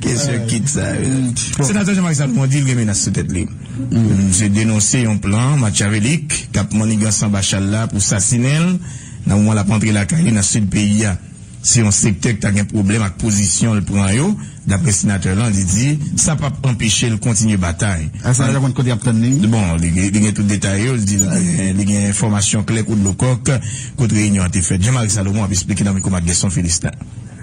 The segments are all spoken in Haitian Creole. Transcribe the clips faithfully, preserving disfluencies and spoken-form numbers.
Kesyon kit sa yo. Senatè Jean-Marie Salomon di l gen menas sou tèt li. Misye denonse yon plan makyavelik k ap manniganse anba chal la pou sasinen l nan moman l ap antre lakay li nan sid peyi a. Se yon sektè ki ta gen pwoblèm ak pozisyon l pran yo, dapre senatè lan, li di sa p ap anpeche l kontinye batay. Senatè konn kote y ap tann li? Bon, li gen, li gen tout detay yo, li di li gen, li gen enfòmasyon klè kou dlo kòk kot reyinyon an te fèt. Jean-Marie Salomon ap esplike nan mikwo Marc Guesson Philistin.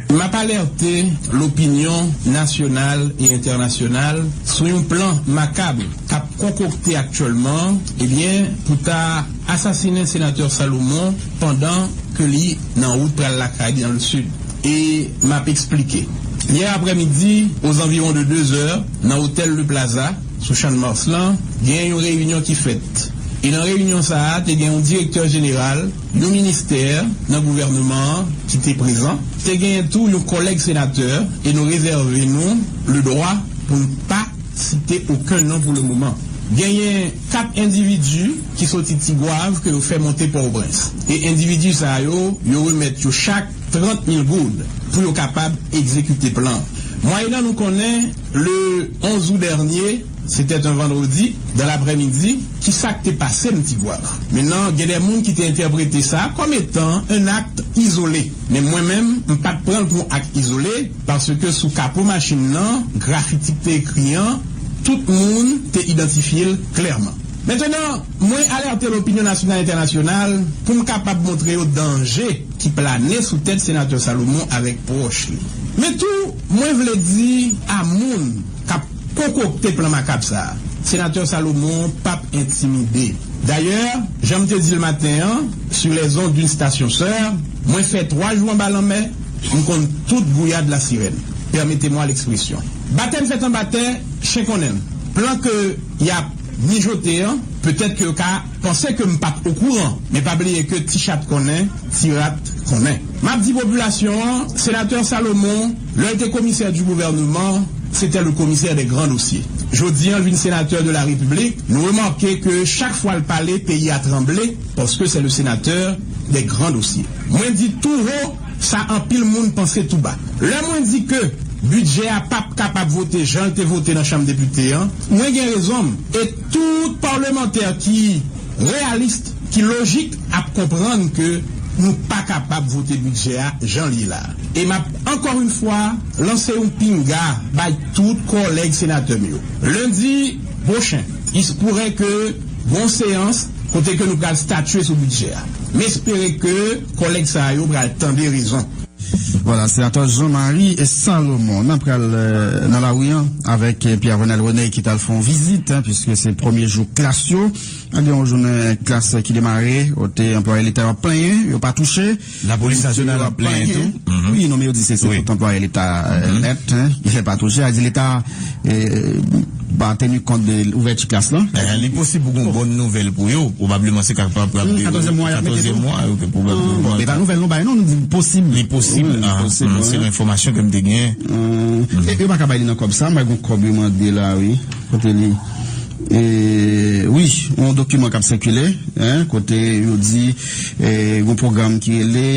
M ap alète lopinyon nasyonal e entènasyonal sou yon plan makab k ap konkokte aktyèlman, ebyen, pou ta asasinen senatè Salomon pandan ke li nan wout pral lakay li nan Lesid. E m ap eksplike. Yè aprèmidi, aux environs de deux heures, nan otèl Le Plaza, sou Channmas lan, gen yon reyinyon ki fèt. E nan reyinyon sa a, te gen yon direktè jeneral, yon ministè nan gouvènman an ki te prezan. Te genyen tou yon kòlèg senatè, e nou rezève nou le dwa pou n pa site okenn non pou le moman. Genyen kat endividi ki soti Tigwav ke yo fè monte Pòtoprens. E endividi sa yo, yo remèt yo chak trant mil goud pou yo kapab egzekite plan. Mwayennan nou konnen, le onze août dernier, c'était un vendredi, dans l'après-midi, ki sa k te pase m Tigwav. Mentnan, gen de moun ki te entèprete sa kòm etan un acte isolé. Men mwen menm, m pa t pran l pou yon ak izole, paske sou kapo machin nan, grafiti k te ekri an, tout moun te idantifye l klèman. Mentnan, mwen alète lopinyon nasyonal entènasyonal pou m kapab montre yo danje ki plane sou tèt senatè Salomon avèk pwòch li. Men tou, mwen vle di a moun k ap konkokte plan makab sa a, senatè Salomon p ap entimide. Dayè, jan m te di l maten an, sur les ondes d'une station sœur, mwen fè twa jou anba lanmè, m konn tout gouyad lasirèn. Permettez-moi l'expression. Batè m fèt anba tè, chen konnen l. Plan ke y ap mijote an, petèt ke yo ka panse ke m pa t okouran, men pa bliye ke ti chat konnen, ti rat konnen. M ap di popilasyon an, senatè Salomon, lè l te komisè di gouvènman, se te le komisè dè gran dosye. Jodi an, l vin senatè de la Repiblik, nou remake ke chak fwa l pale, peyi a tranble, paske se le senatè dè gran dosye. Mwen di tou wo, sa anpil moun panse tou ba. Lè mwen di ke bidjè a p ap kapab vote jan l te vote nan Chanm Depite an, mwen gen rezon m. E tout palmantè ki reyalis, ki lojik, ap konprann ke nou pa kapab vote bidjè a jan l ye la. E m ap, encore une fois, lanse yon pinga bay tout kòlèg senatè m yo. Lendi pwochen, il se pourrait ke gon seyans kote ke nou pral statye sou bidjè a. M espere ke kòlèg sa yo pral tande rezon. Vwala, senatè Jean-Marie Salomon. N ap pral, euh, nan lari an avèk, euh, Pierre Renel René ki t al fè yon vizit, hein, piske se premye jou klas yo. Gen yon jounen klas ki demare, kote anplwaye leta yo ap plenyen, yo pa touche. Lapolis nasyonal ap plenyen tou. Wi, non, men yo di se, se tout anplwaye leta, euh, nèt, hein, ki pa touche. A di leta, euh, pa teni kont de ouvèti klas lan. Eh, li posib pou gen yon bòn nouvèl pou yo. Pwobableman se kapab pral katòzyèm mwa y ap mete tou. Katòzyèm mwa, ok, pwobableman. Bon, men pa nouvèl nou bay non, nou di posib. Li posib, se yon enfòmasyon ke m te genyen. E yo pa ka bay li nan kòb sa, men gon kòb yo mande la, wi. Kote li? E, wi, yon dokiman k ap sikile, hein, kote yo di, e, yon pwogram ki rele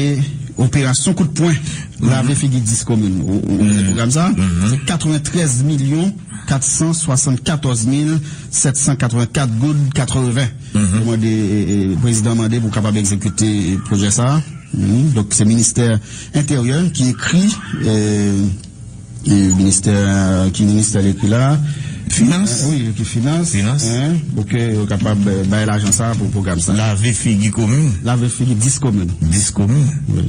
Operasyon Kout Pwen, lave figi dis komin. Ou, ou, ou konnen pwogram sa? Se katrevenntrèz milyon kat san swasannkatòz mil sèt san katrevenkat goud katreven. Yo mande, e, e, prezidan mande pou kapab egzekite, e, pwojè sa. Donk, se ministè enteryè ki ekri, e, e, ministè, ki ministè li ekri la? Finans. Wi, ki finans. Finans. Hein, pou ke yo kapab, e, bay lajan sa pou pwogram sa. Lave figi komin. Lave figi dis komin. Dis komin. Wi.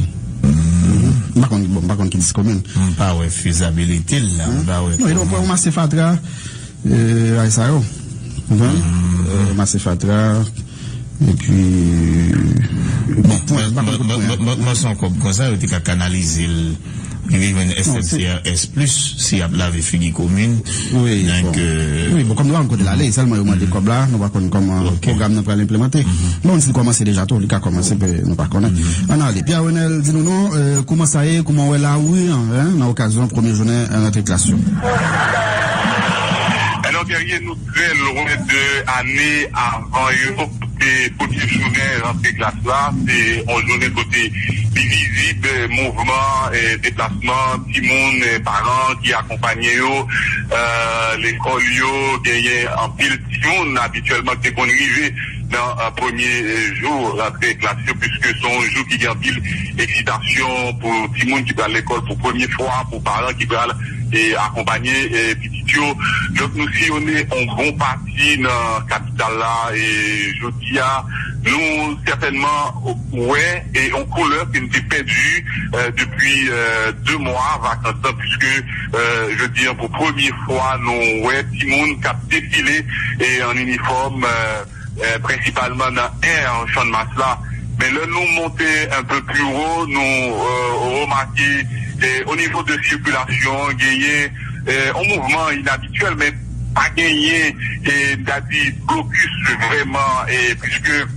M pa konn, bon, m pa konn ki dis komin. M pa wè fezabilite l la, m pa wè. Non, e donk, pou ranmase fatra, e, ay sa yo. Konprann? E, ranmase fatra, epi, bon, pwen, m pa konn kout pwen. Mwen, mwen, mwen, mwen, se yon kòb konsa, yo te ka kanalize l, rive jwenn S N C R S plus, si y ap lave figi komin. Wi, bon. Wi, bon, kòm nou pa konn kote l ale, sèlman yo mande kòb la, nou pa konn kòman pwogram nan pral enplimante. Bon, si l kòmanse deja tou, li ka kòmanse, nou pa konnen. Ann ale, Pierre Renel, di nou non, e, kòman sa ye, kòman w wè lari an, hein, nan okazyon premye jounen, e, rantre klas yo? Alò, Guerrier, nou trè lwen de ane avan yo. Se premye jounen rantre klas la, se yon jounen kote li vizib, eh, mouvman, eh, deplasman timoun, eh, paran ki akonpanye yo, eh, lekòl yo, genyen anpil timoun abityèlman ki te konn rive nan, eh, premye, eh, jou rantre klas yo, piske se yon jou ki gen anpil eksitasyon pou timoun ki pral lekòl pou premye fwa, pou paran ki pral, eh, akonpanye, eh, pitit yo. Donk, nou siyone yon bon pati nan kapital la, e jodi a, nou sètènman wè e yon koulè ke n te pèdi, eh, depi, eh, de mwa vakans lan, piske, eh, jodi a, pou premye fwa, nou wè timoun k ap defile e an inifòm, eh, eh, prensipalman nan air Channmas la. Men lè nou monte un peu plus haut, nou, eh, remake, eh, o nivo de sikilasyon an, genyen, eh, yon mouvman inabityèl, men pa genyen, eh, m ta di, blokis vrèman, eh, piske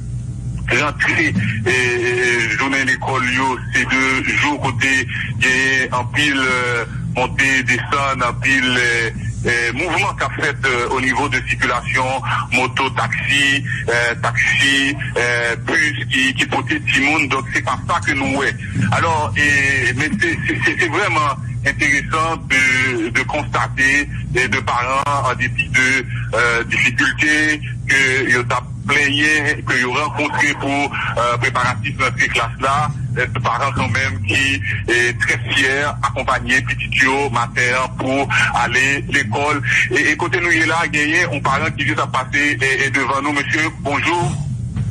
rantre, eh, eh, jounen lekòl yo, se de jou kote genyen anpil, eh, monte, desann, anpil, eh, eh, mouvman k ap fèt, eh, o nivo de sikilasyon moto, taksi, eh, taksi, eh, bis ki, ki pote timoun. Donk, se pa sa ke nou wè. Alò, eh, men se, se, se, se vrèman enteresan de, de konstate, eh, de paran, an depi de, eh, difikilte ke yo t ap plenyen ke yo rankontre pou, eh, preparatif rantre klas la, eh, paran kanmenm ki, eh, trè fyè akonpanye pitit yo maten an pou ale lekòl. E, e kote nou ye la, genyen yon paran ki jis ap pase, eh, eh, devan nou. Mesye, bonjou.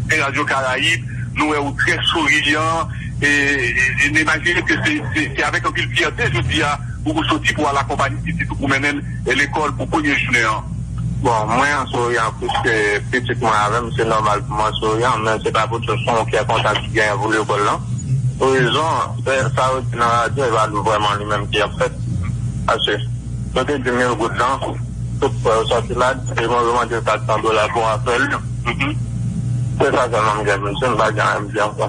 E Radyo Karayib, nou wè ou trè souriyan. E, e, e n imajine ke se, se, se avèk anpil fyète jodi a ou, ou soti pou al akonpanye pitit ou pou mennen l, eh, lekòl pou premye jounen an. Bon, mwen an souriyan, piske pitit mwen avè m, se nòmal pou mwen souriyan, men se pa pou tout son kè kontan ki genyen pou lekòl lan. Pou rezon, se sa yo di nan radyo, e pa nou vrèman li menm ki ap fèt. Paske nou te di mil goud lan, tout frè yo sòti la, e mwen yo mande kat san dola pou afè li. Se sa sèlman m gen pou m di, m pa gen anyen m di ankò.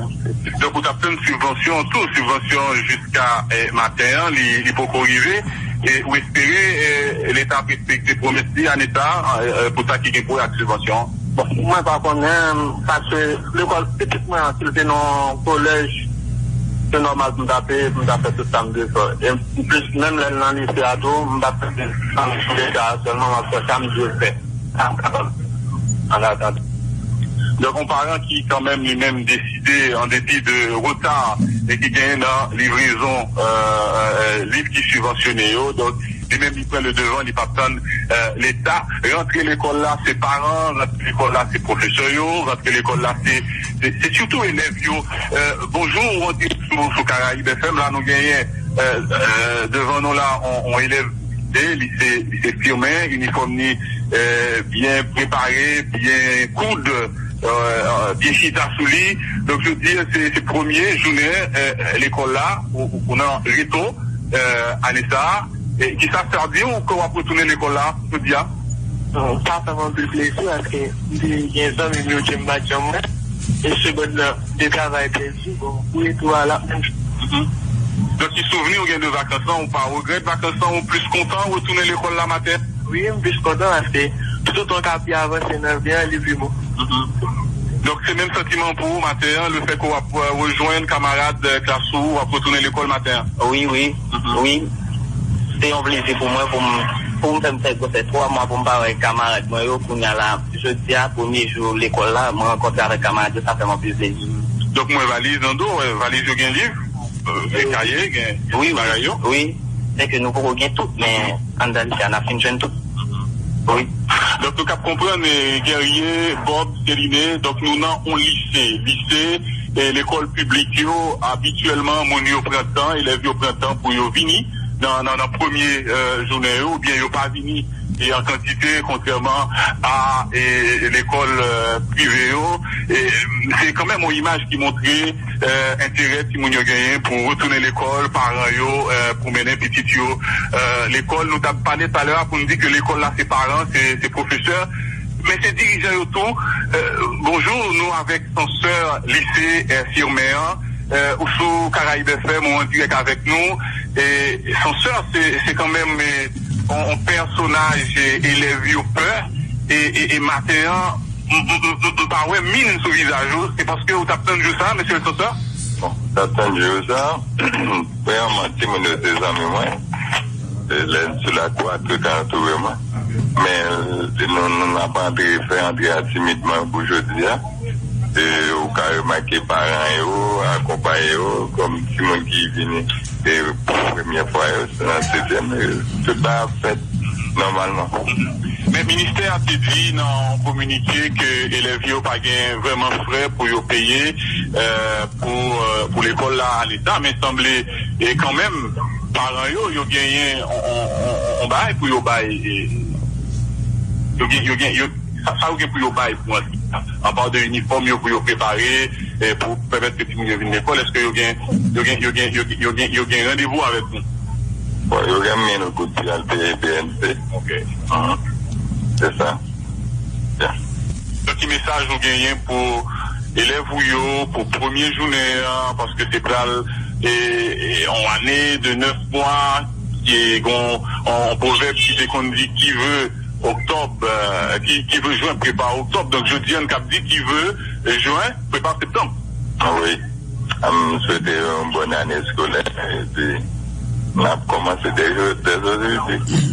Donk, ou t ap tann sibvansyon tou, sibvansyon jiska, eh, maten an, li, li poko rive. E ou espere, eh, Leta ap respekte pwomès li ane sa a, eh, eh, pou sa ki gen pou wè ak sibvansyon an? Bon, mwen pa konnen, paske lekòl pitit mwen an, si l te nan kolèj, se nòmal pou m ta peye, pou m ta fè tout sa m dwe fè. E plis, menm lè l nan lise a tou, m p ap peye san leta a sèlman, m ap fè sa m dwe fè. An atandan. Donk, yon paran ki kanmenm li menm deside, an depi de reta e ki genyen nan livrezon, euh, euh, euh, liv ki sibvansyone yo, donk, li menm li pran le devan, li p ap tann, euh, Leta. Rantre lekòl la, se paran, rantre lekòl la, se pwofesè yo, rantre lekòl la, se, se, se sitou elèv yo. Euh, bonjou, ou antre sou, sou Karayib F M, la nou genyen, euh, euh, devan nou la, on, on elèv lise, lise Firmin, inifòm li, euh, byen prepare, byen koud, euh, euh, byen chita sou li. Donk, jodi a, se, se premye jounen, euh, lekòl la, ou, ou, ou nan reto, euh, ane sa a. E kisa sa di w ke w ap retounen lekòl la jodi a? Bon, sa fè m anpil plezi, paske m te gen zanmi m yo ke m pa t janm wè. E se bòn nan, de travay pèdi, bon, pou retou a la, menm jan. Donk, ki souvni ou gen de vakans lan, ou pa regrèt vakans lan, ou plis kontan retounen lekòl la maten? Wi, m plis kontan, paske toutotan w ka pi avanse nan vi a, li pi bon. Donk, se menm santiman pou ou maten an, le fè ke w ap, euh, rejwenn kamarad, euh, klas ou, w ap retounen lekòl maten an? Wi, wi, wi. Se yon plezi pou mwen, pou m, pou m fè m fè gwosè twa mwa pou m pa wè kamarad mwen yo, kounye a la, jodi a, premye jou lekòl la, mwen rankontre avèk kamarad yo, sa fè m anpil plezi. Donk, mwen valiz nan do, wè, valiz yo gen liv, euh, gen kaye, gen bagay yo. Wi, wi. Se ke nou poko gen tout, men anndan lise a, n ap fin jwenn tout. Wi. Donk, nou k ap konprann, eh, Guerrier, Bob, Celine, donk, nou nan yon lise. Lise, eh, lekòl piblik yo, abityèlman, moun yo pran tan, elèv yo pran tan pou yo vini nan, nan, nan premye, eh, jounen yo, oubyen yo pa vini, eh, an kantite, kontrèman a, eh, lekòl, eh, prive yo. Eh, se kanmenm yon imaj ki montre eh, enterè timoun yo genyen pou retounen lekòl, paran yo, eh, pou mennen pitit yo, eh, lekòl. Nou t ap pale talè a pou n di ke lekòl la se paran, se, se pwofesè, men se dirijan yo tou. Eh, bonjou, nou avèk Sansè lise, eh, Firmin an, eh, ou sou Karayib F M, ou an dirèk avèk nou. E Sansè, se, se kanmenm, eh, yon, yon pèsonaj, eh, elèv yo pè, e, e, e maten an, m, m, m, m, m pa wè min sou vizaj ou, se paske ou t ap tann jou sa, mesye Lesanteur? Bon, m t ap tann jou sa. Premyèman, timoun yo se zanmi mwen. E lè n sou lakou a, tout antoure mwen. Men, e nou, nou n ap antre, fè antre a timidman pou jodi a. E ou ka remake paran yo, akonpaye yo, kòm timoun ki vini, e pou premyè fwa yo, se nan setyèm, e tout bagay ap fèt nòmalman. Men ministè a te di nan yon kominike ke elèv yo pa gen vrèman frè pou yo peye, e, pou, e, pou lekòl la a Leta, men sanble, e kanmenm, paran yo, yo genyen on, on, on, on bagay pou yo bay, e, yo gen, yo gen, yo, sa, sa yo gen pou yo bay pou antre, apa de inifòm yo pou yo prepare, e, pou pèmèt ke timoun yo vin lekòl, èske yo gen, yo gen, yo gen, yo gen, yo gen, yo gen randevou avèk nou? Bon, yo gen men nou pou di al peye B N C. Ok. Mhm. Se sa. Ya. Donk, ki mesaj ou genyen pou elèv ou yo, pou premye jounen an, paske se pral, e, e, yon ane de nèf mwa, ki gon, yon, yon pwovèb ki te konn di, qui veut octobre, euh, qui, qui veut juin prépare octobre. Donk, jodi a, n k ap di, qui veut juin prépare septembre. Ah wi. M swete yon bòn ane eskolè, epi n ap kòmanse dè, dè jodi.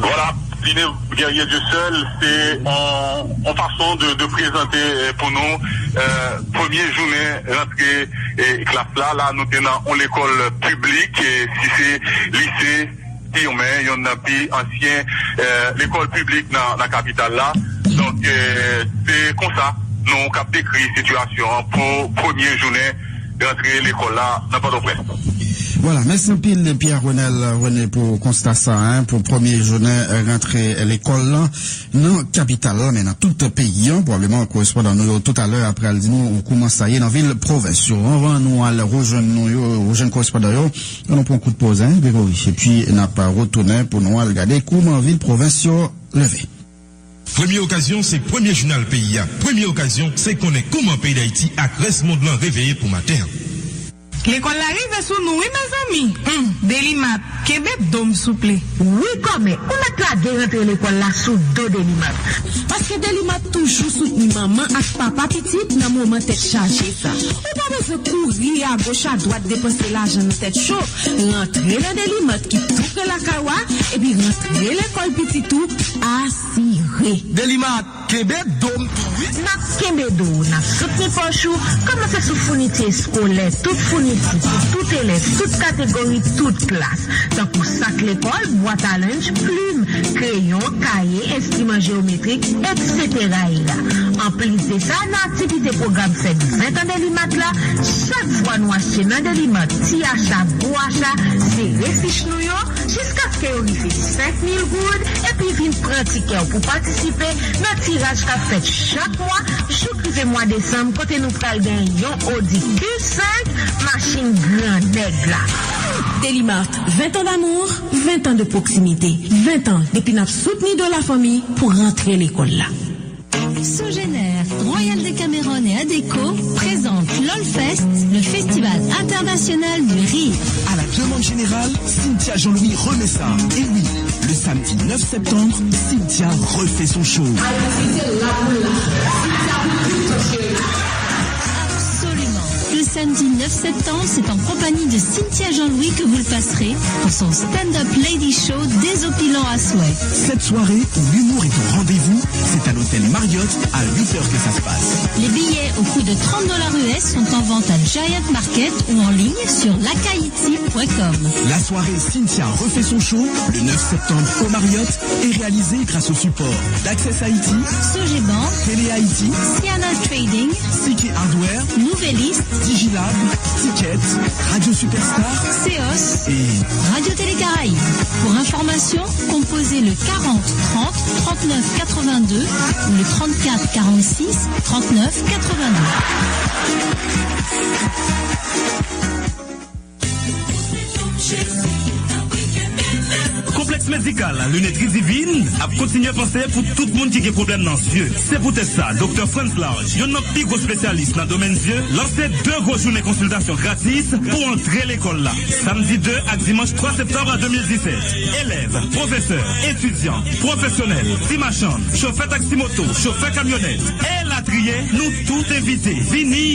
Vwala, Diné Guerrier Dieuseul, se yon, yon fason de, de prezante, eh, pou nou, eh, premye jounen rantre, eh, klas la. La, nou te nan yon lekòl piblik, eh, si se lise, Firmin, youn nan pi ansyen, eh, lekòl piblik nan, nan kapital la. Donk, eh, se konsa nou k ap dekri sitiyasyon an pou premye jounen rantre lekòl la nan Pòtoprens. Vwala, mèsi anpil Pierre Renel René pou konsta sa, en, pou premye jounen rantre lekòl la nan kapital la, men nan tout peyi an. Pwobableman, korespondan nou yo toutalè ap pral di nou kòman sa ye nan vil pwovens yo. Anvan nou al rejwenn nou yo, rejwenn korespondan yo, ann nou pran kout poz, en, Gregory. Epi n ap retounen pou nou al gade kòman vil pwovens yo leve. Premye okazyon, se premye jounal peyi a. Premye okazyon, se konnen kòman peyi Dayiti ak rès mond lan reveye pou maten an. Lekòl la rive sou nou wi, mezanmi. Hum, Delimat, kenbe do m souple. Wi kòmè, ou mèt lage rantre lekòl la sou do Delimat. Paske Delimat toujou soutni manman ak papa pitit nan moman tèt chaje sa. Ou pa bezwen kouri agoch adwat depanse lajan nan tèt cho. Rantre nan Delimat ki tou pre lakay ou a, epi rantre lekòl pitit ou asire. Delimat, kenbe do m tou wi. N ap kenbe do w, n ap soutni pòch ou, kòmanse sou founiti eskolè, tout founiti pou tout elèv, tout kategori, tout klas, tankou sak lekòl, bwat a lenj, plim, kreyon, kaye, enstriman jeyometrik, etsetera. Anplis de sa, nan aktivite pwogram fèt ven tan Delimat la, chak fwa nou achte nan Delimat, ti acha, gwo acha, sere fich nou yo, jiskaske yo rive senk mil goud, epi vin pran tikè w pou patisipe nan tiraj k ap fèt chak mwa, jouk rive mwa desanm, kote nou pral gen yon Audi Q senk, machin grannèg la. Delimat, vingt ans d'amour, vingt ans de proximité, vingt ans depi n ap soutni do lafanmi pou rantre lekòl la. Sogener, Royal Decameron et Adecco présentent l'Olfest, le festival international du rire. À la demande générale, Cynthia Jean-Louis remet ça. Et oui, le samedi neuf septembre, Cynthia refait son show. Absolument. Le samedi neuf septembre, c'est en compagnie de Cynthia Jean-Louis que vous le passerez pour son stand-up lady show désopilant à souhait. Cette soirée où l'humour est au rendez-vous, c'est à l'hôtel Marriott à huit heures que ça se passe. Les billets au coût de trente dollars U S sont en vente à Giant Market ou en ligne sur lacaïti point com. La soirée Cynthia refait son show le neuf septembre au Marriott est réalisé grâce au support d'Access Haïti, Sogebank, Télé Haïti, Siana Trading, C K Hardware, Nouvelliste, Digilab, Ticket, Radio Superstar, Seos et Radio Télé Caraïbes. Pour information, composez le quarante trente trente-neuf quatre-vingt-deux ou le trente-quatre quarante-six trente-neuf quatre-vingt-deux. Konplèks Medikal Linetri Divin ap kontinye panse pou tout moun ki gen pwoblèm nan zye. Se poutèt sa, Doktè Frantz Large, youn nan pi gwo espesyalis nan domèn zye, lanse de gwo jounen konsiltasyon gratis pou antre lekòl la. Samdi de ak dimanch twa septanm a de mil disèt. Elèv, pwofesè, etidyan, pwofesyonèl, ti machann, chofè taksi moto, chofè kamyonèt, elatriye, nou tout envite. Vini!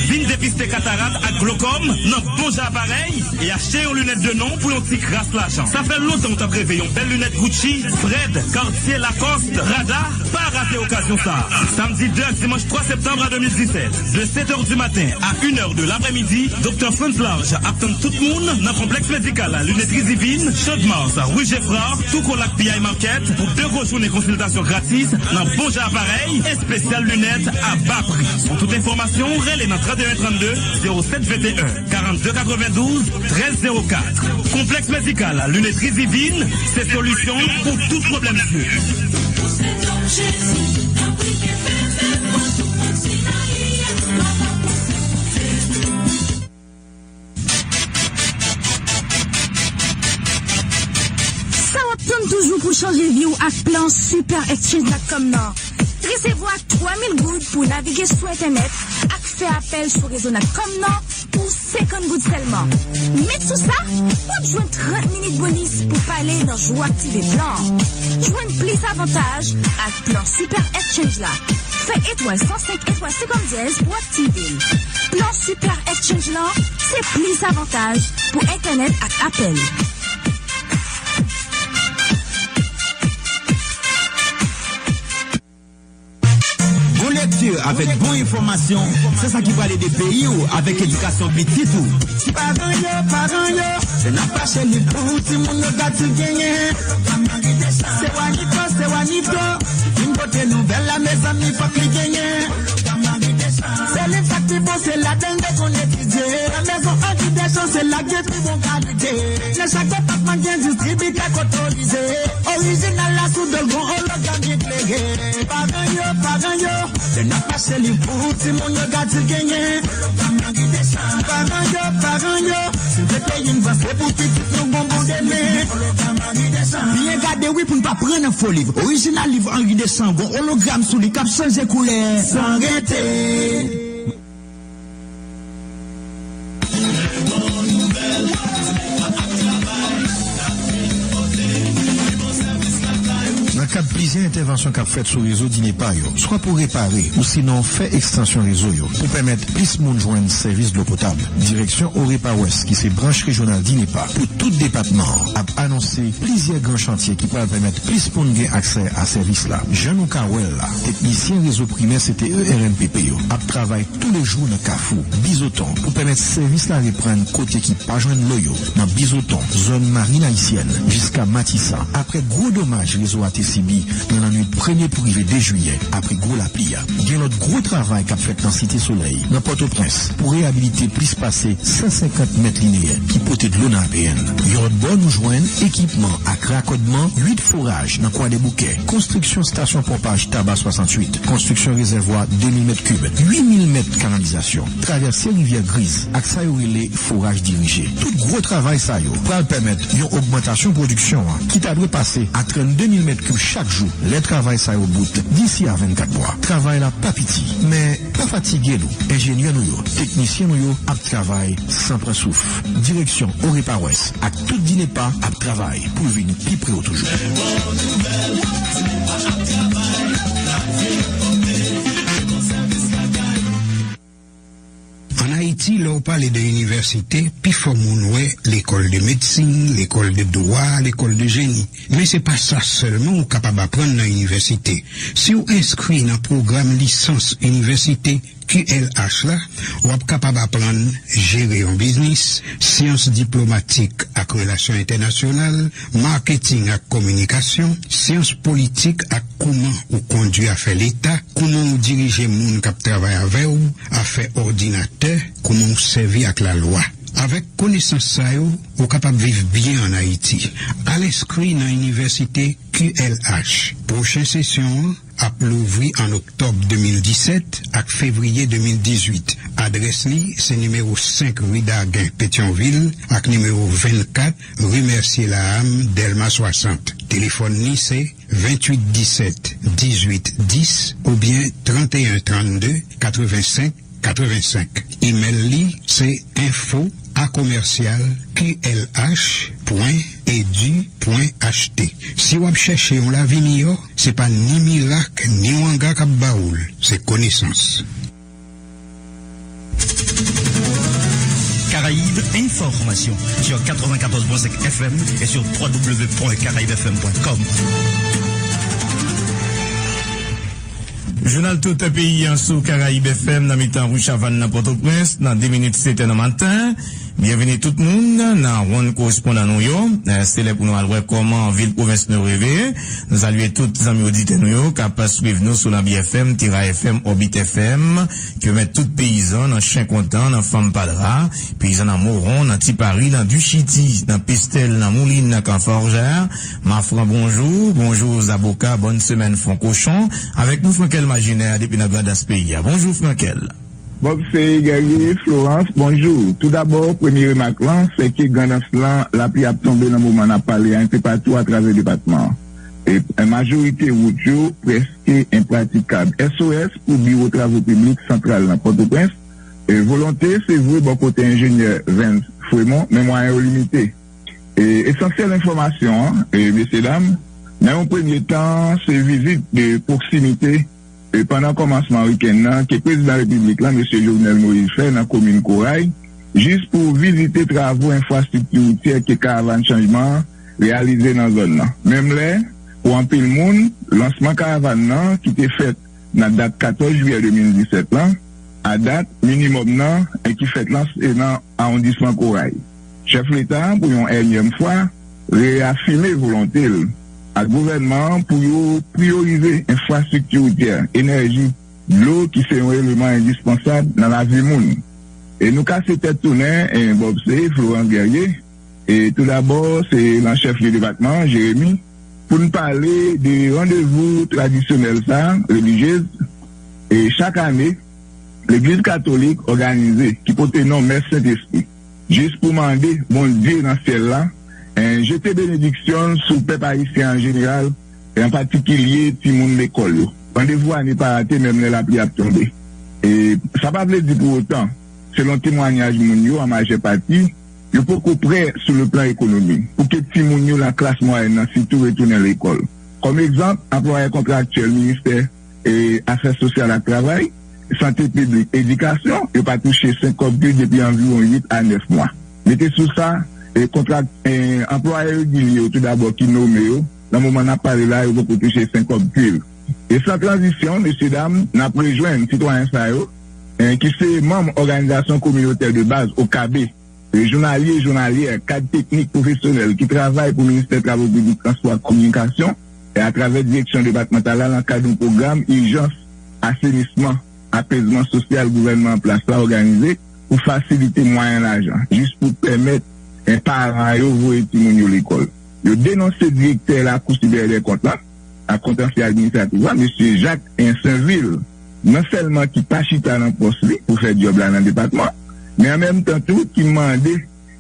Vin depiste katarat ak glokòm nan bon jan aparèy e achte yon linèt de non pou yon ti kras lajan. Sa fè lontan w t ap reve yon bèl linèt Gucci, Fred, Cartier, Lacoste, Prada? Pa rate okazyon sa a. Samdi de ak dimanch twa septanm a de mil disèt, de sèt è di maten a inè de laprèmidi, Doktè Frantz Large ap tann tout moun nan konplèks medikal Linetri Divin, Champ de Mars, Rue Geffrard, tou kole ak P I Market, pou de gwo jounen konsiltasyon gratis nan bon jan aparèy, espesyal linèt a ba pri. Pou tout enfòmasyon, rele nan trannde en trannde, zewo sèt venteyen, karannde katrevendouz, trèz zewo kat. Konplèks medikal Linetri Divin, se solisyon pou tout pwoblèm zye. Sa w ap tann toujou pou chanje vi w ak plan Super Exchange dot com nan? Resevwa twa mil goud pou navige sou entènèt ak fè apèl sou rezo dot com nan pou senkant goud sèlman. Met sou sa, w ap jwenn trant minit bonis pou pale nan jou w aktive plan an. Jwenn plis avantaj ak plan Super Exchange la. Fè etwal san senk etwal senkant dyèz pou aktive l. Plan Super Exchange lan, se plis avantaj pou entènèt ak apèl. Bon lekti avèk bon enfòmasyon, se sa ki pral ede peyi w avèk edikasyon pitit ou. Paran yo, paran yo, se nan fache li pou timoun yo gad si genyen. Se Wanito, se Wanito, ki vin pote nouvèl la, mezanmi, fòk li genyen. Se liv sa k pi bon, se ladan l bezwen etidye. Nan mezon Anri Deschamps, se la gen pi bon kalite. Nan chak depatman, gen distribitè k otorize. Orijinal la sou do l, gon ologràm eklere. Paran yo, paran yo, lè n ap achte liv pou timoun yo, gad si l genyen. Paran yo, paran yo, si n vle peyi n vanse pou pitit nou gon bon demen. Byen gade wi pou n pa pran nan fo liv. Orijinal liv Anri Deschamps gon ologràm sou li k ap chanje koulè san rete. Nan kad plizyè entèvansyon k ap fèt sou rezo Dinepa yo, swa pou repare ou sinon fè ekstansyon rezo yo pou pèmèt plis moun jwenn sèvis dlo potab, Direksyon Orepa Wès, ki se branch rejyonal Dinepa pou tout depatman an, ap anonse plizyè gran chantye ki pral pèmèt plis moun gen aksè a sèvis la. Jan nou ka wè l la, teknisyen rezo primè C T E R M P P yo ap travay toulejou nan Kafou, Bizoton, pou pèmèt sèvis la reprann kote ki pa jwenn dlo yo, nan Bizoton, zòn Marin Ayisyèn, jiska Matisan, apre gwo domaj rezo a te sibi nan lannwit premye pou rive de jiyè, apre gwo lapli a. Gen lòt gwo travay k ap fèt nan Site Solèy, nan Pòtoprens, pou reyabilite plis pase san senkant mèt lineyè ki pote dlo nan A P N. Yon lòt bò, nou jwenn ekipman ak rakòdman uit foraj nan Kwadèboukè, konstriksyon estasyon ponpaj Taba swasanntuit, konstriksyon rezèvwa de mil mèt kib, uit mil mèt kanalizasyon, travèse rivyè Griz ak sa yo rele foraj dirije. Tout gwo travay sa yo pral pèmèt yon ogmantasyon pwodiksyon an ki ta dwe pase a trannde mil mèt kib chak jou lè travay sa yo bout disi a vennkat mwa. Travay la pa piti, men pa fatige nou. Enjenyè nou yo, teknisyen nou yo ap travay san pran souf. Direksyon Orepa Wès ak tout Dinepa ap travay pou l vin pi pre w toujou. Ann Ayiti, lè w pale de inivèsite, pifò moun wè lekòl de medsin, lekòl de dwa, lekòl de jeni. Men se pa sa sèlman ou kapab aprann nan inivèsite. Si w enskri nan pwogram lisans inivèsite Q L H la, w ap kapab aprann jere yon biznis, syans diplomatik ak relasyon entènasyonal, maketing ak kominikasyon, syans politik ak kouman ou kondui afè leta, kouman ou dirije moun k ap travay avè w, afè òdinatè, kouman ou sèvi ak lalwa. Avèk konesans sa yo, ou kapab viv byen ann Ayiti. Al enskri nan inivèsite Q L H. Pwochen sesyon an ap louvri an oktòb de mil disèt ak fevriye de mil dizuit, Adrès li se nimewo senk ri Dagen, Petyonvil, ak nimewo vennkat ri Mercier Laham, Dèlma swasant. Telefòn li se venntuit disèt dizuit dis oubyen tranteyen trannde katrevensenk katrevensenk. Imèl li se enfo a komèsyal Q L H pwen edu pwen H T. Si w ap chèche yon lavi miyò, se pa ni mirak ni wanga k ap ba ou l, se konesans. Caraïbes Information sur quatre-vingt-quatorze point cinq F M et sur trois W point caraïbes F M point com. Jounal tout peyi an sou Caraïbes F M nan mitan Ri Chavann nan Pòtoprens nan de minit sèt è nan maten. Byenveni tout moun nan wonn korespondan nou yo. Eh, se lè pou nou al wè kòman vil pwovens nou reve. Nou salye tout zanmi oditè nou yo k ap swiv nou sou Lanbi F M, Tera F M, Orbit F M, kilomèt tout peyizan nan Chen Kontan, nan Fanm Padra, peyizan nan Moron, nan Ti Pari, nan Dichiti, nan Pestèl, nan Moulin, nan Kan Fòjè. Mafran, bonjou. Bonjou, Zaboka. Bòn semèn, Fon Kochon. Avèk nou, Frankel Majinè, depi nan Grandans peyi a. Bonjou, Frankel. Bob, se Guerrier, Florence, bonjou. Toudabò, premye remak lan, se ke Grandans lan, lapli ap tonbe nan moman n ap pale a, enpe patou atravè depatman an. E, majorite wout yo prèske enpratikab. S O S pou Biwo Travo Piblik Santral nan Pòtoprens. E, volonte, se vre, bò kote enjenyè Vens Fremont, men mwayen yo limite. E, esansyèl enfòmasyon an, e, mesye dam, nan yon premye tan, se vizit de pwoksimite e pandan kòmansman wikenn nan ke Prezidan Repiblik la, Mesye Jovenel Moïse, fè nan komin Koray, jis pou vizite travo enfrastrikti woutyè ke Karavàn Chanjman an reyalize nan zòn nan. Menm lè, pou anpil moun, lansman karavàn nan, ki te fèt nan dat katòz jiyè de mil disèt lan, a dat, minimòm nan, e ki fèt lanse nan awondisman Koray. Chèf Leta, pou yon ènyèm fwa, reyafime volonte l ak gouvènman an pou yo priyorize enfrastrikti woutyè, enèji, dlo ki se yon eleman endispansab nan lavi moun. E nou kase tèt tounen, e, Bob, se Florence Guerrier. E toudabò, se nan chèf lye depatman an, Jeremi, pou n pale de randevou tradisyonèl sa, relijyez, e chak ane, Legliz Katolik òganize, ki pote non Mès Sentespri, jis pou mande Bondye nan syèl la, en, jete benediksyon l sou pèp ayisyen an jeneral, e an patikilye timoun lekòl yo. Randevou a ne pa rate, menm lè lapli ap tonbe. E sa pa vle di pou otan, selon temwanyaj moun yo, an majè pati, yo poko prè sou le plan ekonomik pou ke timoun yo nan klas mwayèn nan sitou retounen lekòl. Kòm egzanp, anplwayè kontraktyèl ministè e Afè Sosyal ak Travay, Sante Piblik, Edikasyon, yo pa touche senk kòb pye depi anviwon uit a nèf mwa. Mete sou sa, e kontrak, e anplwaye regilye yo toudabò ki nome yo, nan moman n ap pale la, yo poko touche senk kòb pye. E san tranzisyon, mesye dam, n ap rejwenn sitwayen sa yo, e ki se manm òganizasyon kominotè de baz, O K B, e jounalye, jounalyè, kad teknik, pwofesyonèl ki travay pou Ministè Travo Piblik, Transpò ak Kominikasyon, e atravè direksyon depatmantal la nan kad yon pwogram ijans asenisman, apezman sosyal gouvènman an plas la òganize pou fasilite mwayen lajan, jis pou pèmèt, e, paran yo voye timoun yo lekòl. Yo denonse direktè Lakou Siperyè dè Kont la, ak kontansye administratif la, Mesye Jacques Sainvil, non sèlman ki pa chita nan pòs li pou fè djòb la nan depatman, men an menm tan tou ki mande,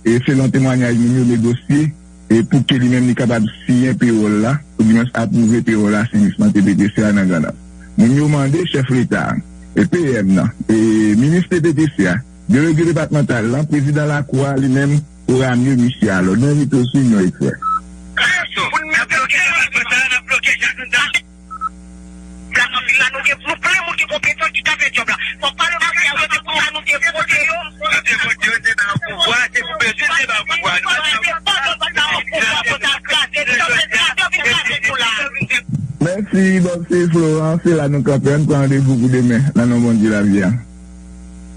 e selon temwanyaj moun yo, negosye, e pou ke li menm li kapab siyen pewòl la, oudimwens apwouve pewòl asenisman T P T C a nan Grandans. Moun yo mande chèf Leta a, e P M nan, e minis T P T C a, delege depatmantal lan, prezidan lakou a, li menm, Oramye, misye alò, nou envite w sou Inyon Eksprè. Pou n mete yo gen nan sa, n ap bloke Jacques Sainvil. Plas anpil la, nou gen, nou plen moun ki konpetan ki ka fè djòb la. Fòk pale bagay yo, se pou sa nou te vote yo. Nou te vote yo, se pa pouvwa, se pou bezwen, se pa pouvwa. Nou pa bezwen, se pa bezwen, se pa pouvwa pou ta kraze, nou ta fè kraze, vin kraze nou la. Mèsi, Bob, se Florent, se la nou kanpe, n pran randevou pou demen, nan non Bondye lavi a.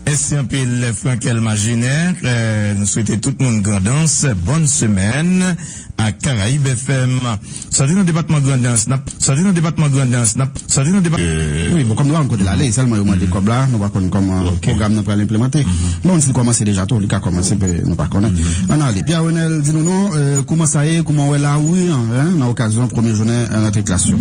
Mèsi anpil, Frankel Majinè. Eh, nou swete tout moun Grandans, bòn semèn ak Karayib F M. Sòti nan depatman Grandans, n ap, sòti nan depatman Grandans, n ap, sòti nan depa- Wi, bon, kòm nou pa konn kote l ale, sèlman yo mande kòb la, nou pa konn kòman pwogram nan pral enplimante. Bon, si l kòmanse deja tou, li ka kòmanse, pe, nou pa konnen. Ann ale, Pierre Renel, di nou non, eh, kòman sa ye, kòman w wè lari an, en, nan okazyon premye jounen, eh, rantre klas yo.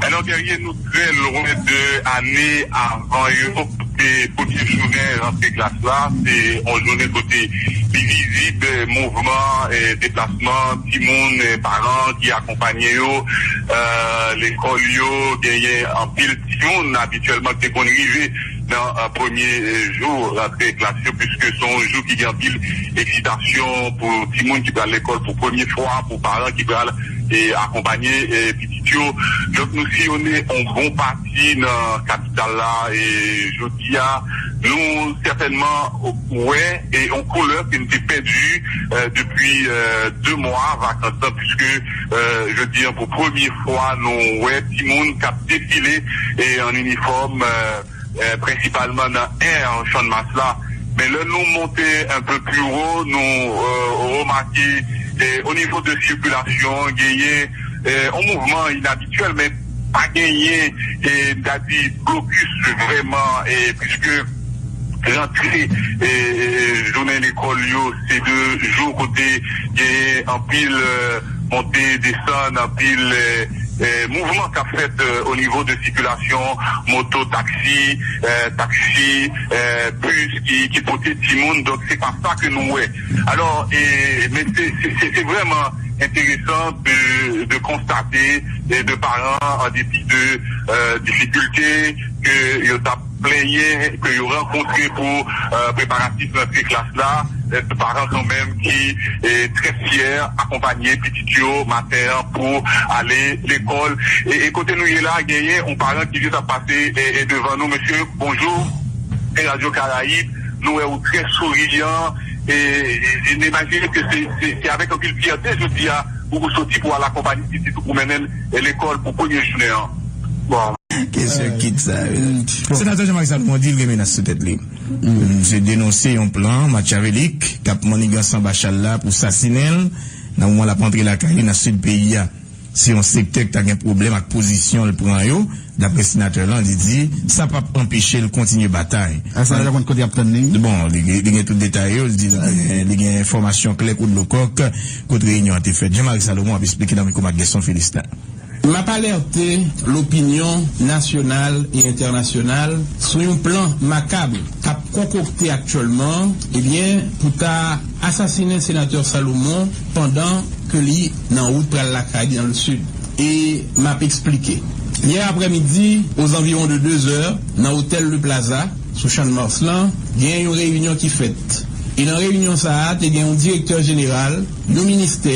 Alò, Guerrier, nou trè lwen de ane avan yo. Se premye jounen rantre klas la, se yon jounen kote li vizib, eh, mouvman, eh, deplasman timoun, eh, paran ki akonpanye yo, eh, lekòl yo, genyen anpil timoun abityèlman ki te konn rive nan, eh, premye, eh, jou rantre klas yo, piske se yon jou ki gen anpil eksitasyon pou timoun ki pral lekòl pou premye fwa, pou paran ki pral, eh, akonpanye, eh, pitit yo. Donk, nou siyone yon bon pati nan kapital la, e jodi a, nou sètènman wè e yon koulè ke n te pèdi, eh, depi, eh, de mwa vakans lan, piske, eh, jodi a, pou premye fwa, nou wè timoun k ap defile e an inifòm, eh, eh, prensipalman nan air Channmas la. Men lè nou monte un peu plus haut, nou, eh, remake, eh, o nivo de sikilasyon, genyen, eh, yon mouvman inabityèl, men pa genyen, eh, m ta di, blokis vrèman, eh, piske rantre, eh, eh, jounen lekòl yo, se de jou kote genyen anpil, eh, monte, desann, anpil, eh, eh, mouvman k ap fèt, eh, o nivo de sikilasyon moto, taksi, eh, taksi, eh, bis ki, ki pote timoun. Donk, se pa sa ke nou wè. Alò, eh, men se, se, se, se vrèman enteresan de, de konstate, eh, de paran, an depi de, eh, difikilte ke yo t ap plenyen ke yo rankontre pou, eh, preparatif rantre klas la, eh, paran kanmenm ki, eh, trè fyè akonpanye pitit yo maten an pou ale lekòl. E, e kote nou ye la, genyen yon paran ki jis ap pase, eh, eh, devan nou. Mesye, bonjou. Se Radio Caraïbe. Nou wè ou trè souriyan. E, e, e n imajine ke se, se, se avèk anpil fyète jodi a ou, ou soti pou al akonpanye pitit ou pou mennen l, eh, lekòl pou premye jounen an. Bon, kesyon kit sa. Senatè Jean-Marie Salomon di l gen menas sou tèt li. Misye denonse yon plan makyavelik k ap manniganse anba chal la pou sasinen l nan moman l ap antre lakay li nan sid peyi a. Se yon sektè k ta gen pwoblèm ak pozisyon l pran yo, dapre senatè lan, li di sa p ap anpeche l kontinye batay. Senatè konn kote y ap tann li? Bon, li, li gen tout detay yo, li di li gen, li gen enfòmasyon klè kou dlo kòk kot reyinyon an te fèt. Jean-Marie Salomon ap esplike nan mikwo Marc Guesson Philistin. M ap alète lopinyon nasyonal e entènasyonal sou yon plan makab k ap konkokte aktyèlman, ebyen, pou ta asasinen senatè Salomon pandan ke li nan wout pral lakay li nan lesid. E m ap eksplike. Yè aprèmidi, aux environs de deux heures, nan otèl Le Plaza, sou Channmas lan, gen yon reyinyon ki fèt. E nan reyinyon sa a, te gen yon direktè jeneral, yon ministè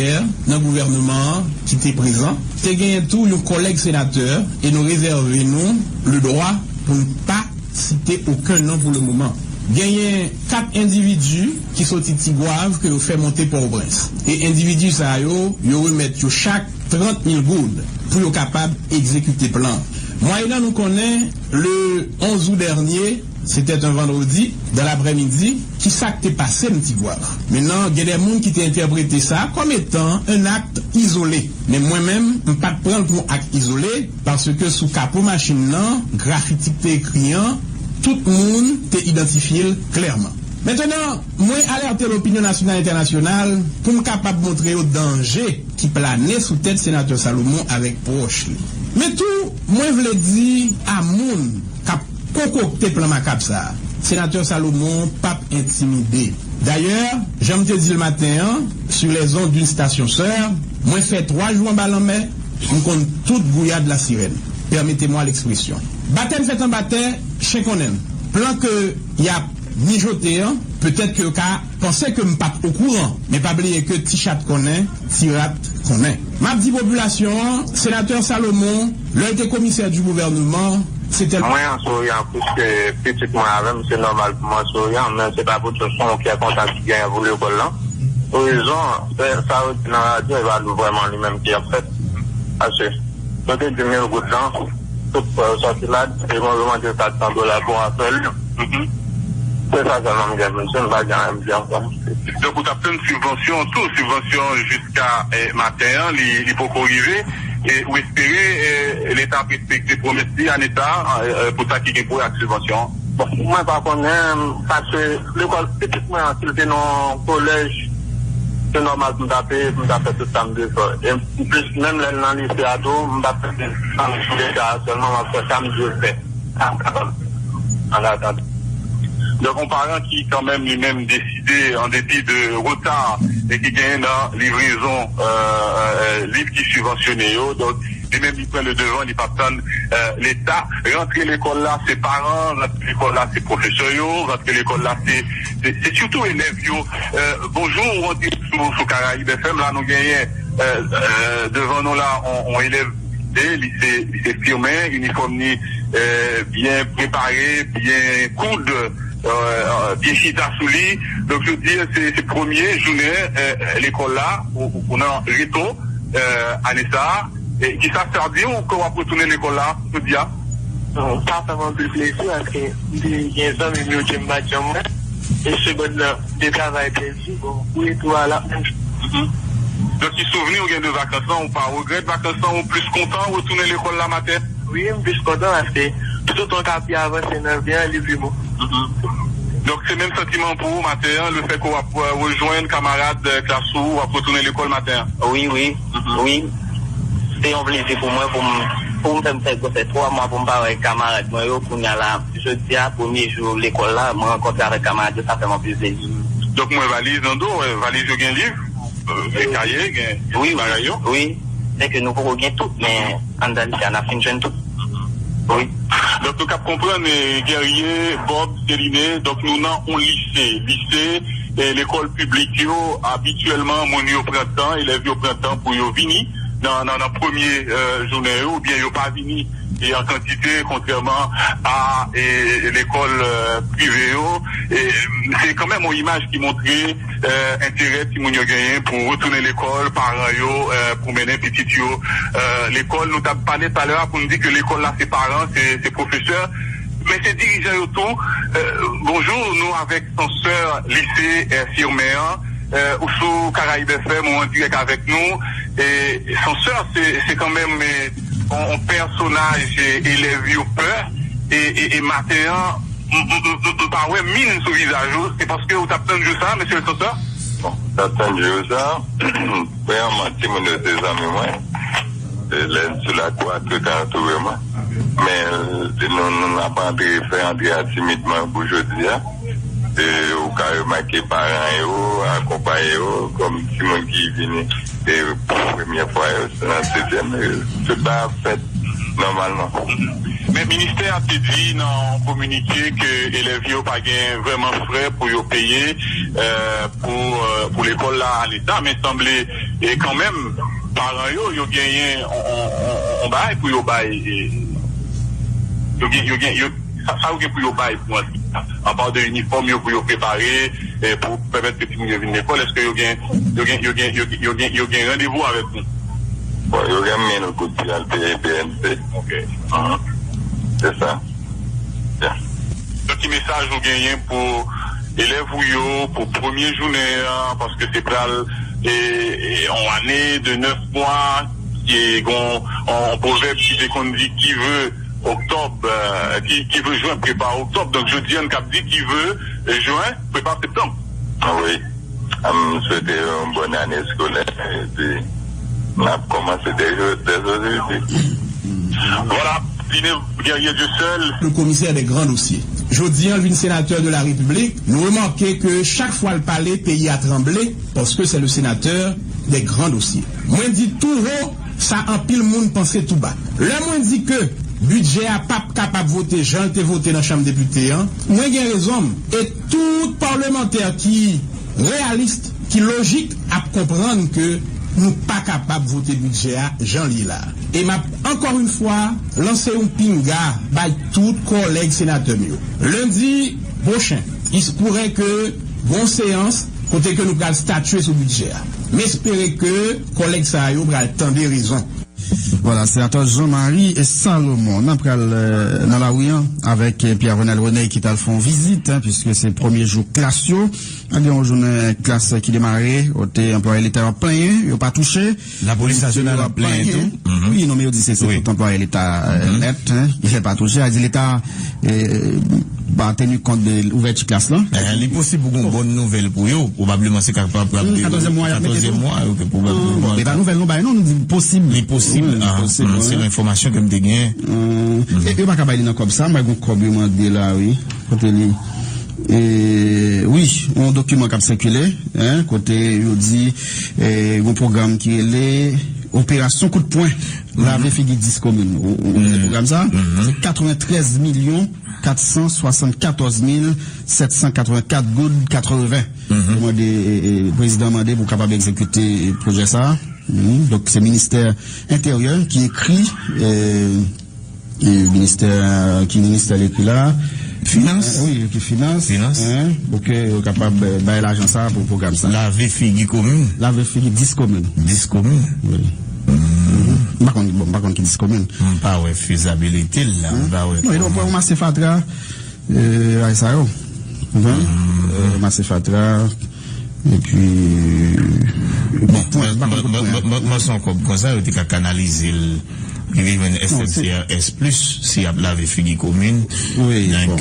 nan gouvènman an ki te prezan. Te genyen tou yon kòlèg senatè, e nou rezève nou le dwa pou n pa site okenn non pou le moman. Genyen kat endividi ki soti Tigwav ke yo fè monte Pòtoprens. E endividi sa yo, yo remèt yo chak trant mil goud pou yo kapab egzekite plan. Mwayennan nou konnen, le onze août dernier, c'était un vendredi, dans l'après-midi, ki sa k te pase m Tigwav. Mentnan, gen de moun ki te entèprete sa kòm etan un acte isolé. Men mwen menm, m pa t pran l pou yon ak izole, paske sou kapo machin nan, grafiti k te ekri an, tout moun te idantifye l klèman. Mentnan, mwen alète lopinyon nasyonal entènasyonal pou m kapab montre yo danje ki plane sou tèt senatè Salomon avèk pwòch li. Men tou, mwen vle di a moun k ap konkokte plan makab sa a, senatè Salomon p ap entimide. Dayè, jan m te di l maten an, sur les ondes d'une station sœur, mwen fè twa jou anba lanmè, m konn tout gouyad lasirèn. Permettez-moi l'expression. Batèm fèt anba tè, chen konnen l. Plan ke y ap mijote an, petèt ke yo ka panse ke m pa t okouran, men pa bliye ke ti chat konnen, ti rat konnen. M ap di popilasyon an, senatè Salomon, lè l te komisè di gouvènman, se tèl. Mwen an souriyan, piske pitit mwen avè m, se nòmal pou mwen souriyan, men se pa pou tout son kè kontan ki genyen pou lekòl lan. Pou rezon, sa, sa yo di nan radyo, e pa nou vrèman li menm ki ap fèt. Paske, nou te di mil goud lan, tout frè yo sòti la, e mwen yo mande kat san dola pou afè li. Se sa sèlman m gen pou m di, m pa gen anyen m di ankò. Donk, ou t ap tann sibvansyon tou, sibvansyon jiska, eh, maten an, li, li poko rive. E ou espere, eh, Leta ap respekte pwomès li a Leta, eh, eh, pou sa ki gen pou wè ak sibvansyon an? Bon, mwen pa konnen, paske lekòl pitit mwen an, si l te nan yon kolèj, se nòmal pou m ta peye, pou m ta fè tout sa m dwe fè. E plis, menm lè l nan lise a tou, m p ap fè sa m dwe fè a sèlman, m ap fè sa m dwe fè. An atandan. Donk, yon paran ki kanmenm li menm deside, an depi de reta e ki genyen nan livrezon, euh, euh, liv ki sibvansyone yo, donk, li menm li pran le devan, li p ap tann, euh, Leta. Rantre lekòl la, se paran, rantre lekòl la, se pwofesè yo, rantre lekòl la, se, se, se sitou elèv yo. Euh, bonjou, ou rantre sou, sou Karayib F M, la nou genyen, euh, euh, devan nou la, on, on elèv lise, lise, lise Firmin, inifòm li, euh, byen prepare, byen koud, euh, byen chita sou li. Donk, yo di, se, se premye jounen, euh, lekòl la, ou, ou nan reto, euh, ane sa a. E kisa sa di w ke w ap retounen lekòl la jodi a? Sa fè m anpil plezi paske m te gen zanmi m yo ke m pa t janm wè. E segonn nan, m te travay pèdi. Bon, pou retou a la menm. Donk, ki souvni w gen de vakans lan? Ou pa regrèt vakans lan? Ou plis kontan retounen lekòl la maten? Wi, m plis kontan paske toutotan w ka pi avanse nan vi a, li pi bon. Donk, se menm santiman pou ou maten an, lefètke w ap, euh, rejwenn kamarad, euh, klas ou, w ap retounen lekòl maten an? Wi, wi, wi. Se yon plezi pou mwen, pou m, pou m fè m fè gwosè twa mwa pou m pa wè kamarad mwen yo. Kounye a la, jodi a, premye jou lekòl la, mwen rankontre avèk kamarad yo, sa fè m anpil plezi. Donk, mwen valiz nan do, wè, valiz yo gen liv, euh, gen kaye, gen, gen bagay yo. Wi, wi. Se ke nou poko gen tout, men anndan lise a, n ap fin jwenn tout. Wi. Donk, nou kab konprann, eh, Guerrier, Bob, Celine, donk, nou nan yon lise. Lise, eh, lekòl piblik yo, abityèlman, moun yo pran tan, elèv yo pran tan pou yo vini nan, nan, nan premye, eh, jounen yo, oubyen yo pa vini, e, an kantite, kontrèman a, e, lekòl, eh, prive yo. E, se kanmenm yon imaj ki montre, eh, enterè timoun yo genyen pou retounen lekòl, paran yo, eh, pou mennen pitit yo, eh, lekòl. Nou t ap pale talè a pou n di ke lekòl la se paran, se, se pwofesè, men se dirijan yo tou. Eh, bonjou, nou avèk Sansè lise, eh, Firmin an, eh, ou sou Karayib F M, ou an dirèk avèk nou. E Sansè, se, se kanmenm, eh, yon, yon pèsonaj, eh, elèv yo pè, e, e, e maten an, m, m, m, m, m pa wè min sou vizaj ou. Se paske ou t ap tann jou sa a, mesye Sansè? Bon, m t ap tann jou sa a. Premyèman, timoun yo se zanmi mwen. E lè m sou lakou a, tout tan yo twouve mwen. Men, eh, nou, nou, n ap antre, fè antre a timidman pou jodi a. E ou ka remake paran yo, akonpaye yo, kòm timoun ki vini, e pou premyè fwa yo, se nan sezyèm, e tout bagay ap fèt nòmalman. Men ministè a te di nan yon kominike ke elèv yo pa gen vrèman frè pou yo peye, eh, pou, eh, pou lekòl la ane sa, men sanble, e kanmenm, paran yo, yo genyen on, on, on, on bagay pou yo bay, e, yo gen, yo gen, yo, sa, sa yo gen pou yo bay pou an, apa de inifòm yo pou yo prepare, e, pou pèmèt ke timoun yo vin lekòl, èske yo gen, yo gen, yo gen, yo gen, yo gen, yo gen randevou avèk nou? Bon, yo gen men nou kout pye al peye P N C. Ok. Se sa. Donk, ki mesaj ou genyen pou elèv ou yo, pou premye jounen an, paske se pral, e, e, yon ane de nèf mwa, e gon yon pwovèb ki te konn di: qui veut octobre, euh, qui, qui veut juin prépare octobre. Donk, jodi a, n kab di: qui veut juin prépare septembre. Ah wi. M swete yon bòn ane eskolè, epi n ap kòmanse dè, dè jodi. Vwala, Dieuseul. Le commissaire des grands dossiers. Jodi a, l vin sénateur de la République. Nou remake ke chak fwa l pale, peyi a tranble, paske se le sénateur des grands dossiers. Mwen di tou wo, sa anpil moun panse tou ba. Lè mwen di ke bidjè a p ap kapab vote jan l te vote nan chanm depite an, mwen gen rezon m. E tout palmantè ki reyalis, ki lojik, ap konprann ke nou pa kapab vote bidjè a jan l ye la. E m ap, encore une fois, lanse yon pinga bay tout kòlèg senatè m yo. Lendi pwochen, il se pourrait que gon seyans kote ke nou pral statye sou bidjè a. M espere ke kòlèg sa yo pral tande rezon. Vwala, senatè Jean Marie Salomon. N ap pral, euh, nan lari a avèk, euh, Pierre Venel René ki t al fè yon vizit, hein, piske se premye jou klas yo. Gen yon jounen klas ki demare, kote anplwaye leta yo ap plenyen, yo pa touche. Lapolis nasyonal ap plenyen tou. Wi, non, men yo di se, se tout anplwaye leta, euh, nèt, hein, ki fè pa touche. Sa di leta, euh, pa teni kont de ouvèti klas lan. Eh, li posib pou gon bòn nouvèl pou yo. Pwobableman se kapab de katòzyèm mwa y ap mete tou. Pwobableman. Men pa nouvèl nou bay non, nou di posib. Li posib. Wi, li posib, se yon enfòmasyon ke m te gen. E yo pa ka bay li nan kòb sa, m wè gon kòb yo mande la, wi. Kote li? E, wi, yon dokiman k ap sikile, en, kote yo di, e, yon pwogram ki rele Operasyon Kout Pwen, lave figi dis komin. Ou, ou, ou wè pwogram sa? Se katreventrèz milyon kat san swasannkatòz mil sèt san katrevenkat goud katreven. Yo mande, e, e, prezidan mande pou kapab egzekite, e, pwojè sa. Donk, se ministè enteryè ki ekri, e, e, ministè, ki ministè l ekri la? Finans. E, wi, ki finans. Finans. En, pou ke yo kapab, e, bay lajan sa pou pwogram sa. Lave figi komin. Lave figi dis komin. Dis komin. Wi. M pa konn, bon, m pa konn ki dis komin. M pa wè fezabilite l la. M pa wè. Non, e donk, pou ranmase fatra, e, ay sa yo. Ou konprann? E, ranmase fatra. Epi, bon, mwen, m pa konn kout pwen. Mwen, mwen, mwen, mwen, se yon kòb konsa, yo te ka kanalize l, rive jwenn S N C R S plus, si y ap lave figi komin. Wi, bon.